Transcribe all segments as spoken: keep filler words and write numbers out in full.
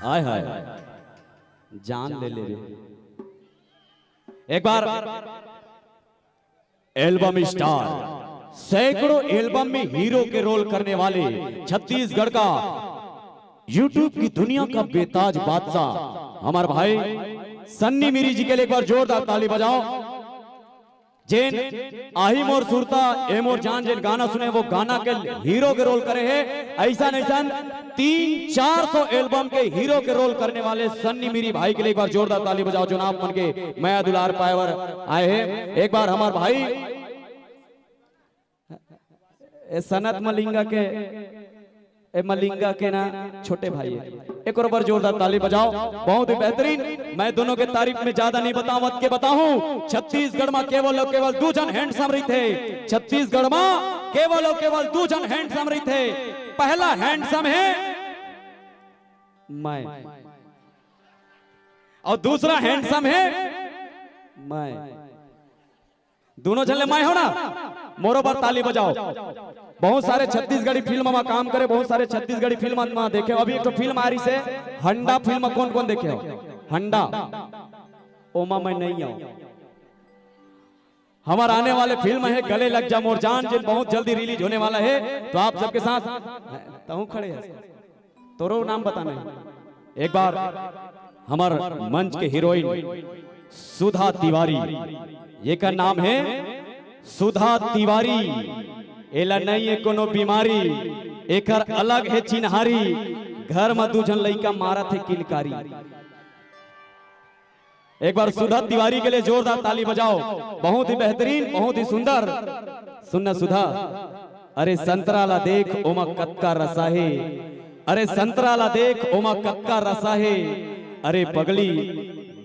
आय हाय, जान ले ले रे। एक बार एल्बम स्टार, सैकड़ों एल्बम में हीरो के रोल करने वाले छत्तीसगढ़ का, YouTube की दुनिया का बेताज बादशाह हमार भाई सन्नी मिरी जी के लिए एक बार जोरदार ताली बजाओ। जेन आही मोर सुरता, ए मोर जान, जेन गाना सुने, वो गाना के हीरो के रोल करे हे। ऐसा ऐसा तीन चार सौ एल्बम के हीरो के रोल करने वाले सन्नी मिरी भाई के लिए एक बार जोरदार ताली बजाओ, जो आप मन के मया दुलार पाए बर आए हे। एक बार हमार भाई ए सनत मलिंगा के, ए मलिंगा के ना छोटे भाई हे, एक और बार जोरदार ताली बजाओ। बहुत ही बेहतरीन। मैं दोनों के तारीफ में ज्यादा नहीं बतावत के बताहूं, छत्तीसगढ़ में केवल और केवल दू झन हैंडसम रहिथे। छत्तीसगढ़ में केवल और केवल दू झन हैंडसम रहिथे। पहला हैंडसम हे मैं, और दूसरा हैंडसम हे मैं। दोनों झन ले मैं हो ना, मोरो बर ताली बजाओ। बहुत सारे छत्तीसगढ़ी फिल्म में काम करे, बहुत सारे छत्तीसगढ़ी फिल्म में देखे हो। अभी एक तो फिल्म आ रही से हंडा फिल्म, कौन कौन देखे हो हंडा? ओमा मैं नहीं आऊं। हमार आने वाले फिल्म हे गले लग जा मोर जान, जिन बहुत जल्दी रिलीज होने वाला हे, तो आप सबके साथ तहूं खड़े हे। तोरो नाम बताना हे। एक बार हमार मंच के हीरोइन सुधा तिवारी, एकर नाम हे सुधा तिवारी। एला नहीं हे कोनो बीमारी, एकर अलग हे चिन्हारी। घर म दू झन लइका मारत हे किलकारी। एक बार सुधा तिवारी के लिए जोरदार ताली बजाओ। बहुत ही बेहतरीन, बहुत ही सुंदर। सुन ना सुधा, अरे संतरा ला देख, ओमा कतका रसा हे। अरे संतरा ला देख, ओमा कतका रसा हे। अरे पगली,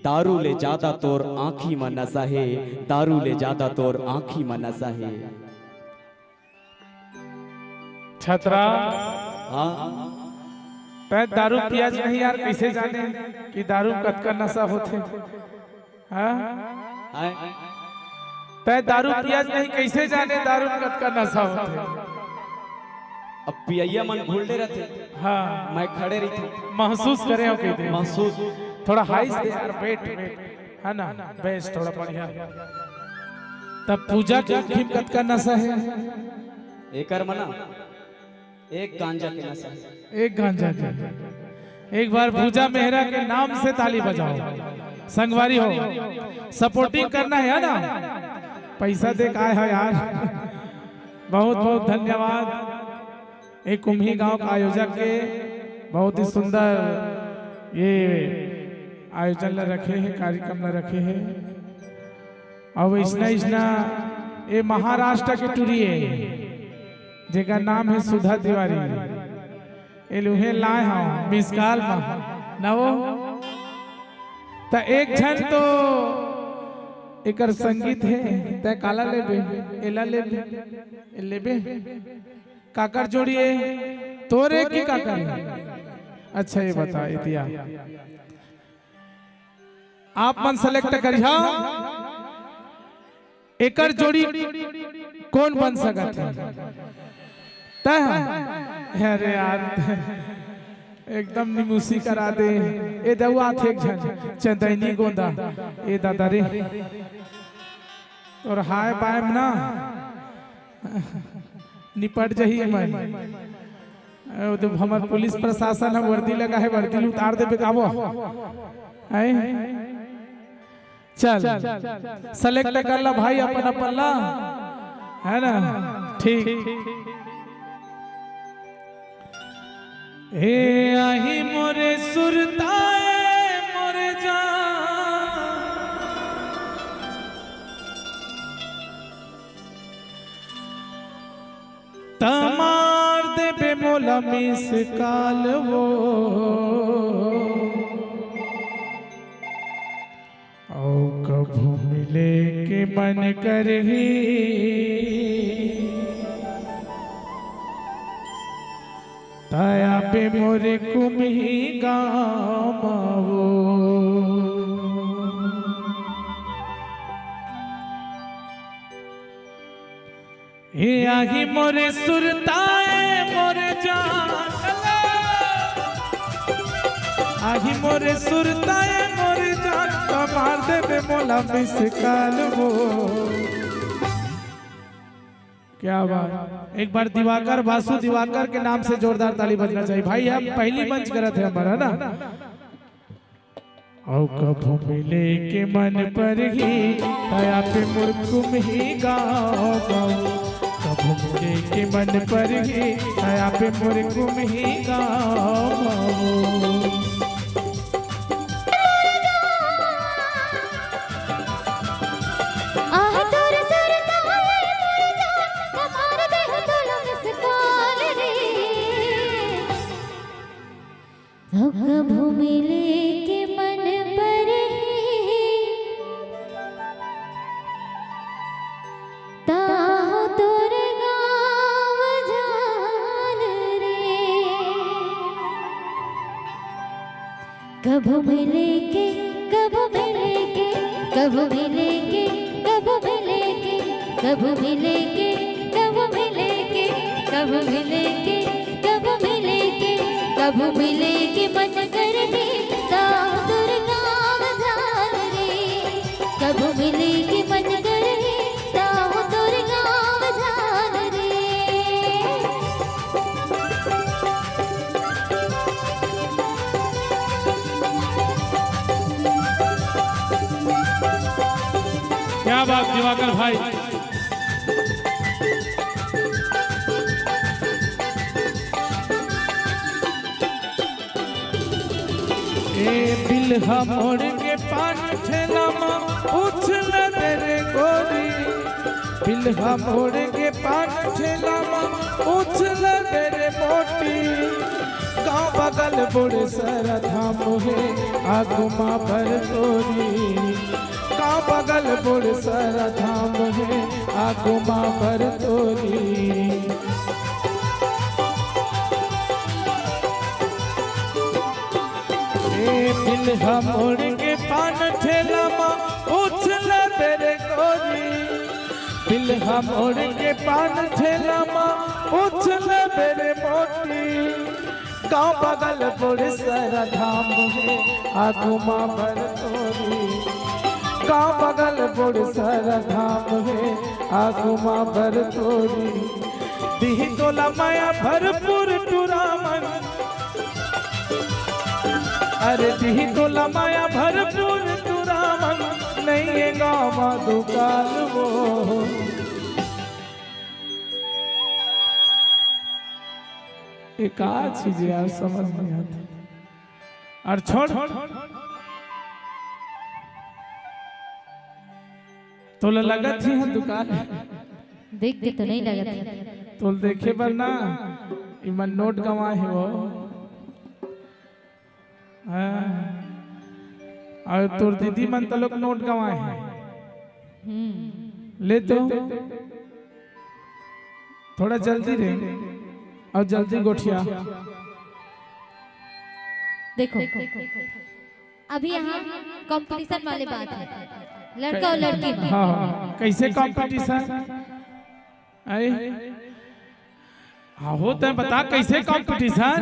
दारू ले जादा तोर आँखी म नसा हे, दारू ले जादा तोर आँखी म नसा हे। छतरा, हाँ। तैं दारू पियाज नहीं यार, कइसे जाने कि दारू कतका नसा होथे? हाँ? हाँ। तैं दारू पियाज नहीं, कइसे जाने दारू में कतका नसा होथे? अब पियइया मन घुलडे रहिथे। हाँ। मैं खड़े रहिथंव। महसूस करे हो कहिथे। महसूस। थोड़ा हाइस दे यार, वेट, वेट। हे ना? बेस, थोड़ा बढ़िया। तब पूजा के आँखी में कतका नसा हे? एकर म ना, एक गांजा के नसा हे। एक गांजा के। एक बार पूजा मेहरा के नाम से ताली बजाओ। संगवारी हो, सपोर्टिंग करना हे ना? पैसा दे के आए हो यार। बहुत बहुत धन्यवाद। एक कुम्ही गांव का आयोजक के बहुत ही सुंदर ये आयोजन ला रखे हे, कार्यक्रम ला रखे हे। अउ अइसना, अइसना ये महाराष्ट्र के टुरी हे, जेकर नाम हे सुधा तिवारी। एला उहें लाए हंव, मिस कॉल म। न वो? त एक झन तो एकर संगीत हे, तैं काला लेबे, एला लेबे, ए लेबे? काकर जोड़ी हे? तोर हे कि काकर हे? अच्छा, ये बता, एतिया। आप मन select करिहा, एकर जोड़ी कोन बन सकत हे? तैं? अरे यार, एकदम निमुसी करा दे। ए दऊ आथे एक झन, चंदैनी गोंदा। ए दादा रे, तोर हाय बाय म ना निपट जही मन। अरे, वो तो हमर पुलिस प्रशासन ह वर्दी लगा हे, वर्दी ल उतार देबे का वो? हैं? चल, सेलेक्ट कर ला भाई अपन अपन ला, है ना? ठीक। हे आही मोरे सुरता ए मोरे जान, त मार देबे मोला मिस कॉल वो। अउ कभू मिले के मन करही, त आबे मोरे कुमही गाँव वो। हे आही मोरे सुरता ए मोरे जान, आही मोरे सुरता ए मोरे जान, त मार देबे मोला मिस कॉल वो। क्या बात, एक बार दिवाकर, बासु दिवाकर के नाम से जोरदार ताली बजना चाहिए भाई। हम पहली मंच करत हे हमर, है ना? अउ कभू मिले के मन परही, त आबे मोर कुमही गाँव। कभू मिले के मन परही, त आबे मोर कुमही गाँव। आह तोर सुरता ए मोरे जान, त मार देहूँ तोला मिस कॉल रे। अउ कभू मिले के मन परही, त आहूँ तोर गाँव जान रे। कभू मिले के, कभू मिले के, कभू मिले के, कभू मिले के, कभू मिले के, कभू मिले के, कभू मिले के, कभू मिले के, कभू मिले के मन करही, त आहूँ तोर गाँव जान रे। कभू मिले के मन करही, त आहूँ तोर गाँव जान रे। क्या बात दिवाकर भाई। ए बिलहा मोड़ के पान ठेला मा उछल दे रे गोरी, बिलहा मोड़ के पान ठेला मा उछल दे रे मोटी। गाँव बगल बड़े सरधा मोहे आगू मा बर तोरी, गाँव बगल बड़े सरधा मोहे आगू मा बर तोरी। ए बिलहा मोड़ के पान ठेला मा उछल दे रे गोरी, बिलहा मोड़ के पान ठेला मा उछल दे रे मोटी। गाँव बगल बड़े सरधा मोहे आगू मा बर तोरी, गाँव बगल बड़े सरधा मोहे आगू मा बर तोरी। दिही तोला मया भरपूर टुरा मन, अरे दिही तोला मया भरपूर टुरा मन, नइये गाँव मा दुकाल वो। ए का चीज यार, समझ नहीं आती। अउ छोड़, तोला लगत ही है दुकाल। देख के तो नहीं लगत है। तोला देखे बर ना, इमन नोट गंवाए हे वो। हाँ। अउ तोर दीदी मन तलोक नोट गंवाए हे। हम्म। ले तो। थोड़ा जल्दी रे, अउ जल्दी गोठिया। देखो, अभी यहाँ कंपटीशन वाले बात है, लड़का अउ लड़की में। हाँ, हाँ, कैसे कंपटीशन? आए? हाँ, हो तैं बता, कैसे कंपटीशन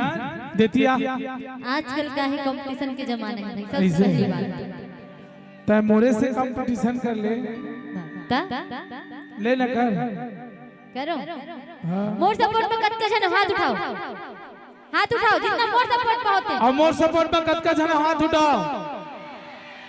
देतिया? आजकल का है कंपटीशन के जमाने में भाई, सबसे कैसे? पहली बात। तैं मोरे से कंपटीशन कर ले। ता? ले न कर। करो। हाँ। मोर सपोर्ट में कतका झन हाथ उठाओ। हाथ उठाओ, जितना मोर सपोर्ट में होते। अउ मोर सपोर्ट में कतका झन हाथ उठाओ।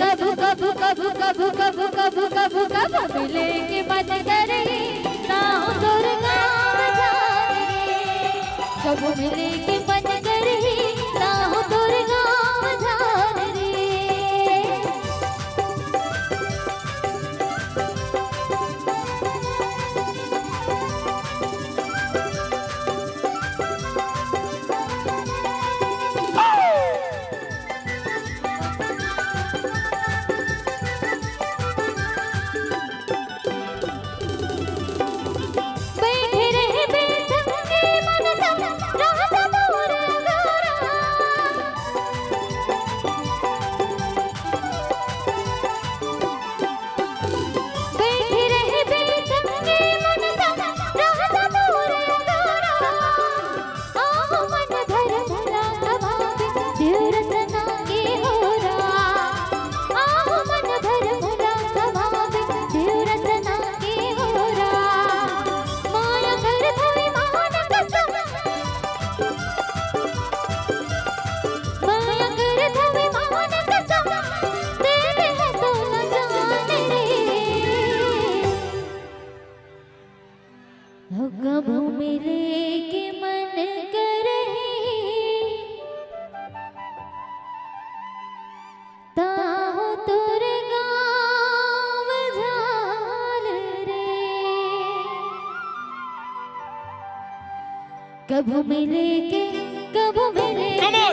कभू कभू कभू कभू कभू कभू कभू कभू कभू कभू मिले के मन करही, साहू तोर गाँव जान रे। कभू मिले के मन करही, साहू तोर गाँव जान रे। बैठे रहिबे संग के मन संग, राजा तू हो कभू मिले के मन करही, ताहो तोर गाँव झाल रे। कभू मिले के, कभू मिले के,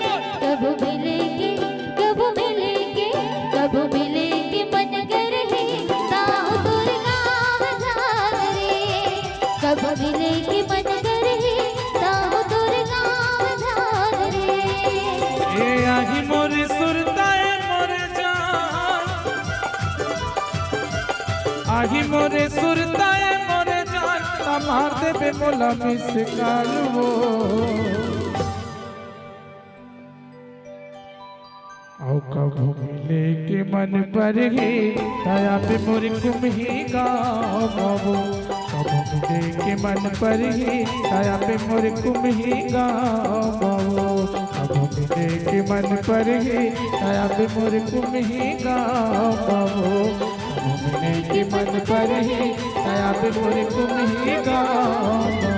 कभू मिले के, कभू मिले के, कभू मिले के मन करही, ताहो तोर गाँव झाल रे। कभू मिले के मन करही, ताहो तोर गाँव झाल रे। ए आही मोर सुरता ए मोर जान, आही मोर सुरता ए मोर जान, त मार देबे मोला मिस कॉल वो। अउ कभू मिले के मन परही, त आबे मोर कुम्ही गाँव बाबू। कभू मिले के मन परही, त आबे मोर कुम्ही गाँव बाबू। कभू मिले के मन परही, त आबे मोर कुम्ही गाँव बाबू। कभू मिले के मन परही, त आबे मोर कुम्ही गाँव बाबू।